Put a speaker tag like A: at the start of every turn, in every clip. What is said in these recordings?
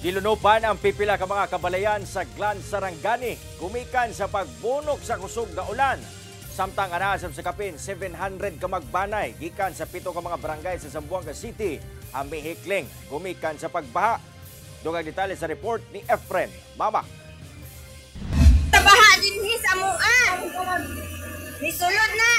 A: Gilunopan ang pipila ka mga kabalayan sa Glan Sarangani gumikan sa pagbunok sa kusog nga ulan. Samtang anaa sa kapin 700 ka magbanay gikan sa 7 ka mga barangay sa Zamboanga City ang mihikling gumikan sa pagbaha. Dugay detalye sa report ni Efren Mama.
B: Baha dinhi sa amoa. Nisulod na.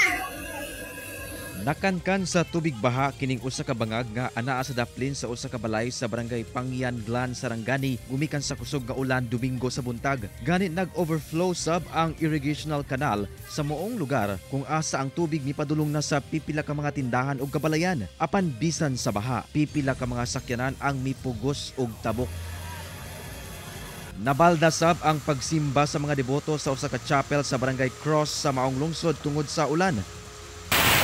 C: Nakankan sa tubig baha kining usa ka bangag nga anaa sa daplin sa usa ka balay sa barangay Pangyan, Glan, Sarangani gumikan sa kusog nga ulan Domingo sa buntag. Gani nag-overflow sab ang irrigational canal sa moong lugar kung asa ang tubig mipadulong na sa pipila ka mga tindahan ug kabalayan. Apan bisan sa baha, pipila ka mga sakyanan ang mipugos og tabok. Nabalda sab ang pagsimba sa mga deboto sa usa ka chapel sa barangay Cross sa maong lungsod tungod sa ulan.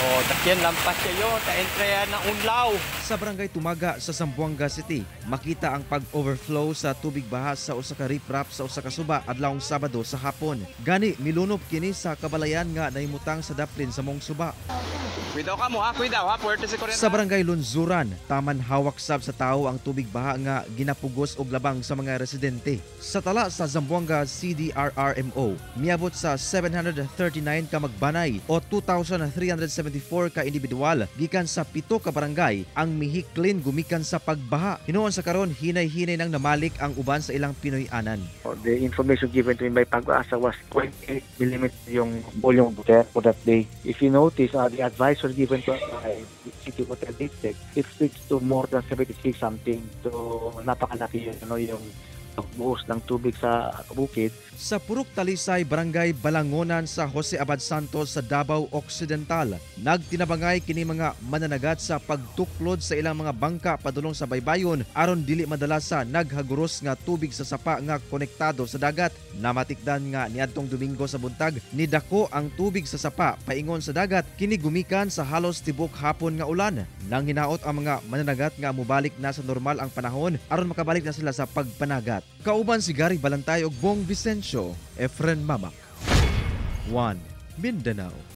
D: Oh, takyan lampas kayo, ta-entre na unlaw.
C: Sa barangay Tumaga sa Zamboanga City, makita ang pag-overflow sa tubig baha sa usa ka riprap sa usa ka suba adlawng Sabado sa hapon. Gani milunop kini sa kabalayan nga nahimutang sa daplin sa mong suba.
D: Cuidado ka mo ha, cuidado ha, puwerte si Korean.
C: Sa barangay Lunzuran, taman hawak sab sa tao ang tubig baha nga ginapugos og labang sa mga residente. Sa tala sa Zamboanga CDRRMO, miabot sa 739 ka magbanay o 2,374 ka individual gikan sa 7 ka barangay ang mihiklin gumikan sa pagbaha. Hinuon sa karon, hinay-hinay nang namalik ang uban sa ilang Pinoy-anan.
E: The information given to me by Pag-asa was 0.8 millimeter yung volume of water for that day. If you notice, the advisory given to us by City Water District, it reached to more than 76 something. So, napakalaki yun, ano, yung pagbuhos ng tubig sa bukid.
C: Sa Purok Talisay, Barangay Balangonan sa Jose Abad Santos sa Davao Occidental, nagtinabangay kini mga mananagat sa pagtuklod sa ilang mga bangka padulong sa baybayon aron dili madala sa naghaguros nga tubig sa sapa nga konektado sa dagat. Namatikdan nga niadtong Domingo sa buntag nidako ang tubig sa sapa paingon sa dagat, kini gumikan sa halos tibok hapon nga ulan. Nang hinaot ang mga mananagat nga mobalik na sa normal ang panahon aron makabalik na sila sa pagpanagat. Kauban si Gary Balantay ug Bong Vicencio, Efren Mamak. 1. Mindanao.